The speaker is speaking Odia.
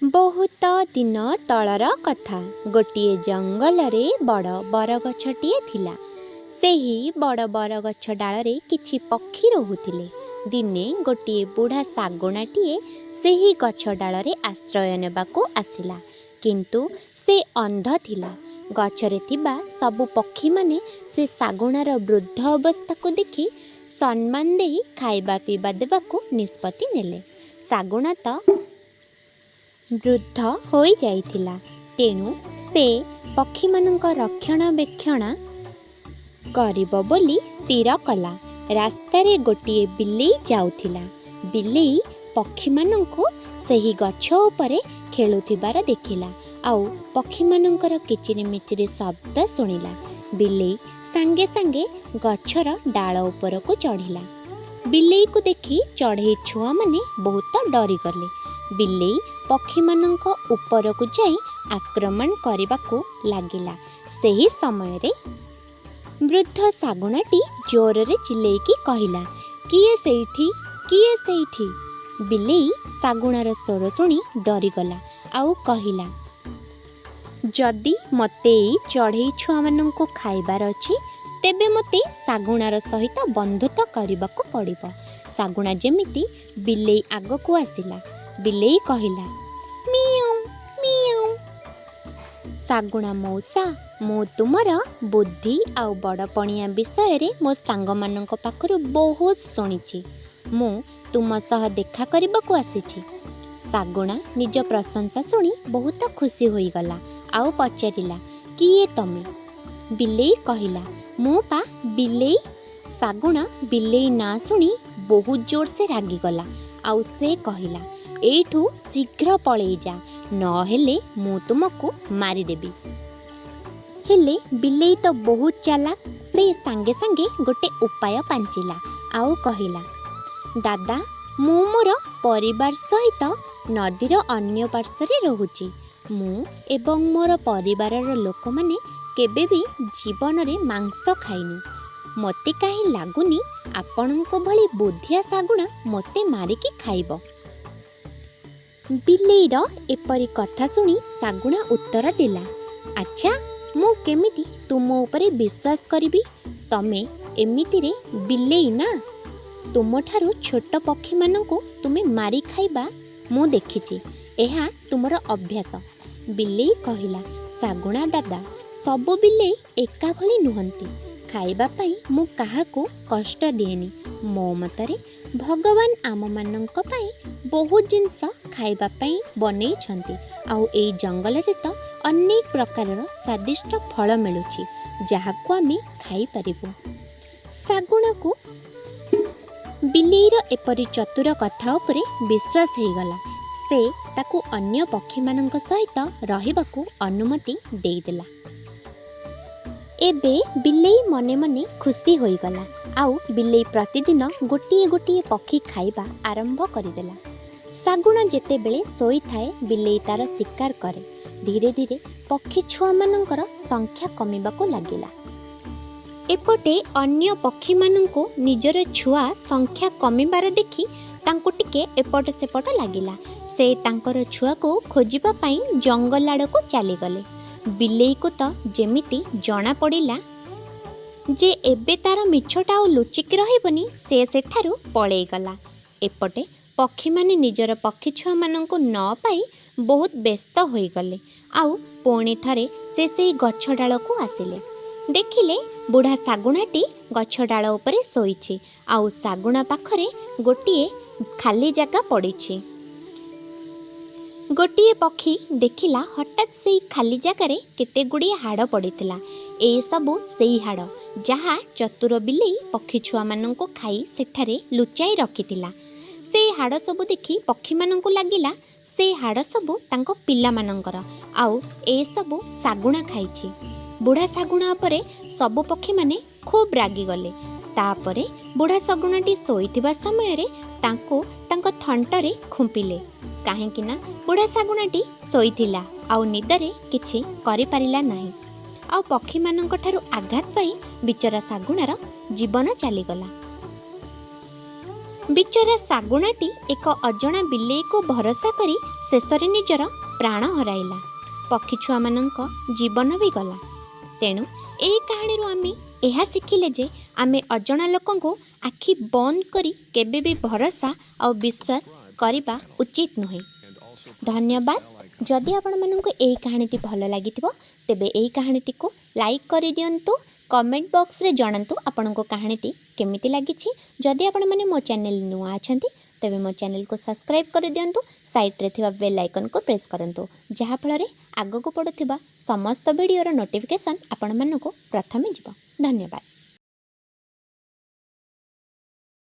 ବହୁତ ଦିନ ତଳର କଥା। ଗୋଟିଏ ଜଙ୍ଗଲରେ ବଡ଼ ବରଗଛଟିଏ ଥିଲା। ସେହି ବଡ଼ ବରଗଛ ଡାଳରେ କିଛି ପକ୍ଷୀ ରହୁଥିଲେ। ଦିନେ ଗୋଟିଏ ବୁଢ଼ା ଶାଗୁଣାଟିଏ ସେହି ଗଛ ଡାଳରେ ଆଶ୍ରୟ ନେବାକୁ ଆସିଲା। କିନ୍ତୁ ସେ ଅନ୍ଧ ଥିଲା। ଗଛରେ ଥିବା ସବୁ ପକ୍ଷୀମାନେ ସେ ଶାଗୁଣାର ବୃଦ୍ଧ ଅବସ୍ଥାକୁ ଦେଖି ସମ୍ମାନ ଦେଇ ଖାଇବା ପିଇବା ଦେବାକୁ ନିଷ୍ପତ୍ତି ନେଲେ। ଶାଗୁଣା ତ ବୃଦ୍ଧ ହୋଇଯାଇଥିଲା, ତେଣୁ ସେ ପକ୍ଷୀମାନଙ୍କ ରକ୍ଷଣାବେକ୍ଷଣ କରିବ ବୋଲି ସ୍ଥିର କଲା। ରାସ୍ତାରେ ଗୋଟିଏ ବିଲେଇ ଯାଉଥିଲା। ବିଲେଇ ପକ୍ଷୀମାନଙ୍କୁ ସେହି ଗଛ ଉପରେ ଖେଳୁଥିବାର ଦେଖିଲା ଆଉ ପକ୍ଷୀମାନଙ୍କର କିଚିରିମିଚିରି ଶବ୍ଦ ଶୁଣିଲା। ବିଲେଇ ସାଙ୍ଗେ ସାଙ୍ଗେ ଗଛର ଡାଳ ଉପରକୁ ଚଢ଼ିଲା। ବିଲେଇକୁ ଦେଖି ଚଢ଼େଇ ଛୁଆମାନେ ବହୁତ ଡରିଗଲେ। ବିଲେଇ ପକ୍ଷୀମାନଙ୍କ ଉପରକୁ ଯାଇ ଆକ୍ରମଣ କରିବାକୁ ଲାଗିଲା। ସେହି ସମୟରେ ବୃଦ୍ଧ ଶାଗୁଣାଟି ଜୋରରେ ଚିଲେଇକି କହିଲା, "କିଏ ସେଇଠି? କିଏ ସେଇଠି?" ବିଲେଇ ଶାଗୁଣାର ସ୍ୱର ଶୁଣି ଡରିଗଲା ଆଉ କହିଲା, "ଯଦି ମୋତେ ଏଇ ଚଢ଼େଇ ଛୁଆମାନଙ୍କୁ ଖାଇବାର ଅଛି, ତେବେ ମୋତେ ଶାଗୁଣାର ସହିତ ବନ୍ଧୁତା କରିବାକୁ ପଡ଼ିବ।" ଶାଗୁଣା ଯେମିତି ବିଲେଇ ଆଗକୁ ଆସିଲା, ବିଲେଇ କହିଲା, "ମିଆଁଉ ମିଆଁଉ, ଶାଗୁଣା ମଉସା, ମୁଁ ତୁମର ବୁଦ୍ଧି ଆଉ ବଡ଼ପଣିଆ ବିଷୟରେ ମୋ ସାଙ୍ଗମାନଙ୍କ ପାଖରୁ ବହୁତ ଶୁଣିଛି। ମୁଁ ତୁମ ସହ ଦେଖା କରିବାକୁ ଆସିଛି।" ଶାଗୁଣା ନିଜ ପ୍ରଶଂସା ଶୁଣି ବହୁତ ଖୁସି ହୋଇଗଲା ଆଉ ପଚାରିଲା, "କିଏ ତମେ?" ବିଲେଇ କହିଲା, "ମୁଁ ପା ବିଲେଇ।" ଶାଗୁଣା ବିଲେଇ ନାଁ ଶୁଣି ବହୁତ ଜୋରସେ ରାଗିଗଲା ଆଉ ସେ କହିଲା, "ଏଇଠୁ ଶୀଘ୍ର ପଳେଇ ଯା, ନହେଲେ ମୁଁ ତୁମକୁ ମାରିଦେବି।" ହେଲେ ବିଲେଇ ତ ବହୁତ ଚାଲାକ। ସେ ସାଙ୍ଗେ ସାଙ୍ଗେ ଗୋଟେ ଉପାୟ ପାଞ୍ଚିଲା ଆଉ କହିଲା, "ଦାଦା, ମୁଁ ମୋର ପରିବାର ସହିତ ନଦୀର ଅନ୍ୟ ପାର୍ଶ୍ୱରେ ରହୁଛି। ମୁଁ ଏବଂ ମୋର ପରିବାରର ଲୋକମାନେ କେବେ ବି ଜୀବନରେ ମାଂସ ଖାଇନୁ। ମୋତେ କାହିଁ ଲାଗୁନି ଆପଣଙ୍କ ଭଳି ବୁଦ୍ଧିଆ ଶାଗୁଣା ମୋତେ ମାରିକି ଖାଇବ।" ବିଲେଇର ଏପରି କଥା ଶୁଣି ଶାଗୁଣା ଉତ୍ତର ଦେଲା, "ଆଚ୍ଛା, ମୁଁ କେମିତି ତୁମ ଉପରେ ବିଶ୍ୱାସ କରିବି? ତମେ ଏମିତିରେ ବିଲେଇ ନା? ତୁମଠାରୁ ଛୋଟ ପକ୍ଷୀମାନଙ୍କୁ ତୁମେ ମାରି ଖାଇବା ମୁଁ ଦେଖିଛି। ଏହା ତୁମର ଅଭ୍ୟାସ।" ବିଲେଇ କହିଲା, "ଶାଗୁଣା ଦାଦା, ସବୁ ବିଲେଇ ଏକା ଭଳି ନୁହନ୍ତି। ଖାଇବା ପାଇଁ ମୁଁ କାହାକୁ କଷ୍ଟ ଦିଏନି। ମୋ ମତରେ ଭଗବାନ ଆମମାନଙ୍କ ପାଇଁ ବହୁତ ଜିନିଷ ଖାଇବା ପାଇଁ ବନେଇଛନ୍ତି ଆଉ ଏଇ ଜଙ୍ଗଲରେ ତ ଅନେକ ପ୍ରକାରର ସ୍ୱାଦିଷ୍ଟ ଫଳ ମିଳୁଛି, ଯାହାକୁ ଆମେ ଖାଇପାରିବୁ।" ଶାଗୁଣାକୁ ବିଲେଇର ଏପରି ଚତୁର କଥା ଉପରେ ବିଶ୍ୱାସ ହେଇଗଲା। ସେ ତାକୁ ଅନ୍ୟ ପକ୍ଷୀମାନଙ୍କ ସହିତ ରହିବାକୁ ଅନୁମତି ଦେଇଦେଲା। ଏବେ ବିଲେଇ ମନେ ମନେ ଖୁସି ହୋଇଗଲା ଆଉ ବିଲେଇ ପ୍ରତିଦିନ ଗୋଟିଏ ଗୋଟିଏ ପକ୍ଷୀ ଖାଇବା ଆରମ୍ଭ କରିଦେଲା। ଶାଗୁଣା ଯେତେବେଳେ ଶୋଇଥାଏ, ବିଲେଇ ତାର ଶିକାର କରେ। ଧୀରେ ଧୀରେ ପକ୍ଷୀ ଛୁଆମାନଙ୍କର ସଂଖ୍ୟା କମିବାକୁ ଲାଗିଲା। ଏପଟେ ଅନ୍ୟ ପକ୍ଷୀମାନଙ୍କୁ ନିଜର ଛୁଆ ସଂଖ୍ୟା କମିବାର ଦେଖି ତାଙ୍କୁ ଟିକେ ଏପଟ ସେପଟ ଲାଗିଲା। ସେ ତାଙ୍କର ଛୁଆକୁ ଖୋଜିବା ପାଇଁ ଜଙ୍ଗଲ ଆଡ଼କୁ ଚାଲିଗଲେ। ବିଲେଇକୁ ତ ଯେମିତି ଜଣାପଡ଼ିଲା ଯେ ଏବେ ତାର ମିଛଟା ଆଉ ଲୁଚିକି ରହିବନି, ସେ ସେଠାରୁ ପଳେଇଗଲା। ଏପଟେ ପକ୍ଷୀମାନେ ନିଜର ପକ୍ଷୀ ଛୁଆମାନଙ୍କୁ ନ ପାଇ ବହୁତ ବ୍ୟସ୍ତ ହୋଇଗଲେ ଆଉ ପୁଣି ଥରେ ସେ ସେଇ ଗଛ ଡାଳକୁ ଆସିଲେ। ଦେଖିଲେ ବୁଢ଼ା ଶାଗୁଣାଟି ଗଛ ଡାଳ ଉପରେ ଶୋଇଛି ଆଉ ଶାଗୁଣା ପାଖରେ ଗୋଟିଏ ଖାଲି ଜାଗା ପଡ଼ିଛି। ଗୋଟିଏ ପକ୍ଷୀ ଦେଖିଲା, ହଠାତ୍ ସେଇ ଖାଲି ଜାଗାରେ କେତେ ଗୁଡ଼ିଏ ହାଡ଼ ପଡ଼ିଥିଲା। ଏସବୁ ସେଇ ହାଡ଼, ଯାହା ଚତୁର ବିଲେଇ ପକ୍ଷୀ ଛୁଆମାନଙ୍କୁ ଖାଇ ସେଠାରେ ଲୁଚାଇ ରଖିଥିଲା। ସେଇ ହାଡ଼ ସବୁ ଦେଖି ପକ୍ଷୀମାନଙ୍କୁ ଲାଗିଲା ସେ ହାଡ଼ ସବୁ ତାଙ୍କ ପିଲାମାନଙ୍କର ଆଉ ଏସବୁ ଶାଗୁଣା ଖାଇଛି। ବୁଢ଼ା ଶାଗୁଣା ଉପରେ ସବୁ ପକ୍ଷୀମାନେ ଖୁବ୍ ରାଗିଗଲେ। ତାପରେ ବୁଢ଼ା ଶାଗୁଣାଟି ଶୋଇଥିବା ସମୟରେ ତାଙ୍କୁ ତାଙ୍କ ଥଣ୍ଟରେ ଖୁମ୍ପିଲେ, କାହିଁକି ନା ବୁଢ଼ା ଶାଗୁଣାଟି ଶୋଇଥିଲା ଆଉ ନିଦରେ କିଛି କରିପାରିଲା ନାହିଁ। ଆଉ ପକ୍ଷୀମାନଙ୍କ ଠାରୁ ଆଘାତ ପାଇ ବିଚରା ଶାଗୁଣାର ଜୀବନ ଚାଲିଗଲା। ବିଚରା ଶାଗୁଣାଟି ଏକ ଅଜଣା ବିଲେଇକୁ ଭରସା କରି ଶେଷରେ ନିଜର ପ୍ରାଣ ହରାଇଲା। ପକ୍ଷୀ ଛୁଆମାନଙ୍କ ଜୀବନ ବି ଗଲା। ତେଣୁ ଏହି କାହାଣୀରୁ ଆମେ ଏହା ଶିଖିଲେ ଯେ ଆମେ ଅଜଣା ଲୋକଙ୍କୁ ଆଖି ବନ୍ଦ କରି କେବେ ବି ଭରସା ଆଉ ବିଶ୍ୱାସ କରିବା ଉଚିତ ନୁହେଁ। ଧନ୍ୟବାଦ। ଯଦି ଆପଣମାନଙ୍କୁ ଏହି କାହାଣୀଟି ଭଲ ଲାଗିଥିବ, ତେବେ ଏହି କାହାଣୀଟିକୁ ଲାଇକ୍ କରିଦିଅନ୍ତୁ। କମେଣ୍ଟ ବକ୍ସରେ ଜଣାନ୍ତୁ ଆପଣଙ୍କୁ କାହାଣୀଟି କେମିତି ଲାଗିଛି। ଯଦି ଆପଣମାନେ ମୋ ଚ୍ୟାନେଲ୍ ନୂଆ ଅଛନ୍ତି, ତେବେ ମୋ ଚ୍ୟାନେଲକୁ ସବସ୍କ୍ରାଇବ୍ କରିଦିଅନ୍ତୁ। ସାଇଡ଼୍ରେ ଥିବା ବେଲ୍ ଆଇକନ୍କୁ ପ୍ରେସ୍ କରନ୍ତୁ, ଯାହାଫଳରେ ଆଗକୁ ପଡ଼ୁଥିବା ସମସ୍ତ ଭିଡ଼ିଓର ନୋଟିଫିକେସନ୍ ଆପଣମାନଙ୍କୁ ପ୍ରଥମେ ଯିବ। ଧନ୍ୟବାଦ।